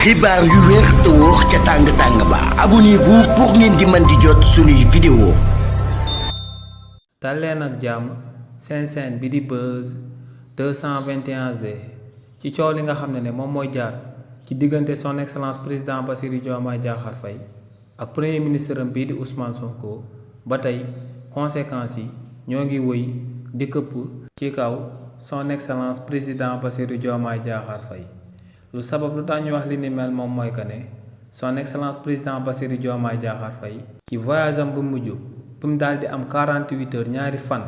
xibaar yu wér te wóor ca tàng ba abonnez-vous pour ngeen di mën di jot suñuy vidéo. dal leen ak jàmm seen chaîne bi di Buzz 221 ci coow li nga xam ne moom mooy jaar ci diggante son excellence président Bassirou Diomaye Diakhar Faye ak premier ministre am bii di Ousmane Sonko ba tey conséquences yi ñoo ngi wëy di këpp ci kaw son excellence président Bassirou Diomaye Diakhar Faye. lu sabab lu tax ñu wax li ni mel moom mooy que ne son excellence président Bassirou Diomaye Diakhar Faye ci voyage am bu mujj bu mu daal di am 48 heures ñaari fan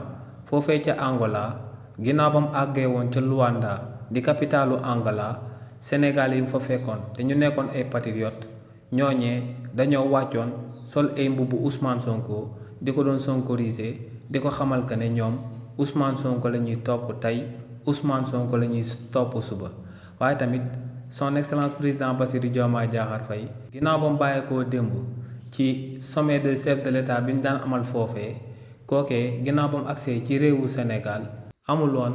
foofee ca Angola ginnaaw ba mu àggee woon ca Luanda di capitalu Angola Sénégal yi mu fa fekkoon te ñu nekkoon ay patriotes ñooñee dañoo wàccoon sol ay mbubbu Ousmane Sonko di ko doon sonkoriser di ko xamal que ne ñoom Ousmane Sonko la ñuy topp tey Ousmane Sonko la ñuy topp suba waaye tamit. son excellence président Bassirou Diomaye Diakhar Faye ginnaaw ba mu bàyyeekoo démb ci sommet de chef de l'état bi ñu daan amal foofee kookee ginnaaw ba mu agsee ci réewu Sénégal amuloon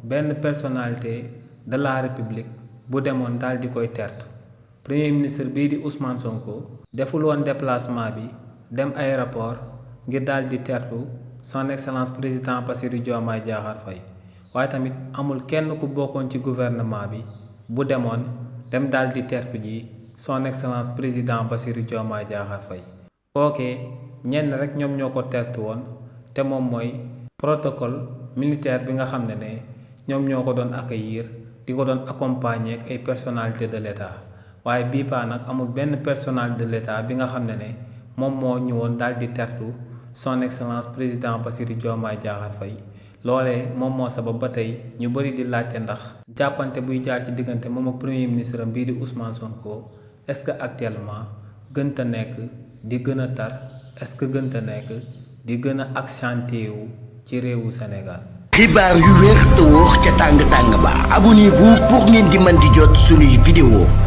benn personnalité de la république bu demoon daal di koy tertu premier ministre bii di Ousmane Sonko deful woon déplacement bi dem aéroport ngir daal di tertu son excellence président Bassirou Diomaye Diakhar Faye waaye tamit amul kenn ku bokkoon ci gouvernement bi bu demoon dem daal di tertu ji son excellence président Bassirou Diomaye Diakhar Faye kookee ñenn rek ñoom ñoo ko tertu woon te moom mooy protocole militaire bi nga xam ne ñoom ñoo ko doon accueillir di ko doon accompagner ak ay personnalité de l'état waaye bii paa nag amul benn personnalité de l'état bi nga xam ne moom moo ñëwoon daal di tertu son excellence président Bassirou Diomaye Diakhar Faye loolee moom moo sabab ba tey ñu bëri di laajte ndax jàppante buy jaar ci diggante moom ak premier ministre am bii di Ousmane Sonko est-ce que actuellement gënta nekk di gën a tar est-ce que gënta nekk di gën a accentué wu ci réewu Sénégal. xibaar yu wér te wóor ca tàng ba abonnez-vous pour ngeen di mën di jot suñuy vidéo.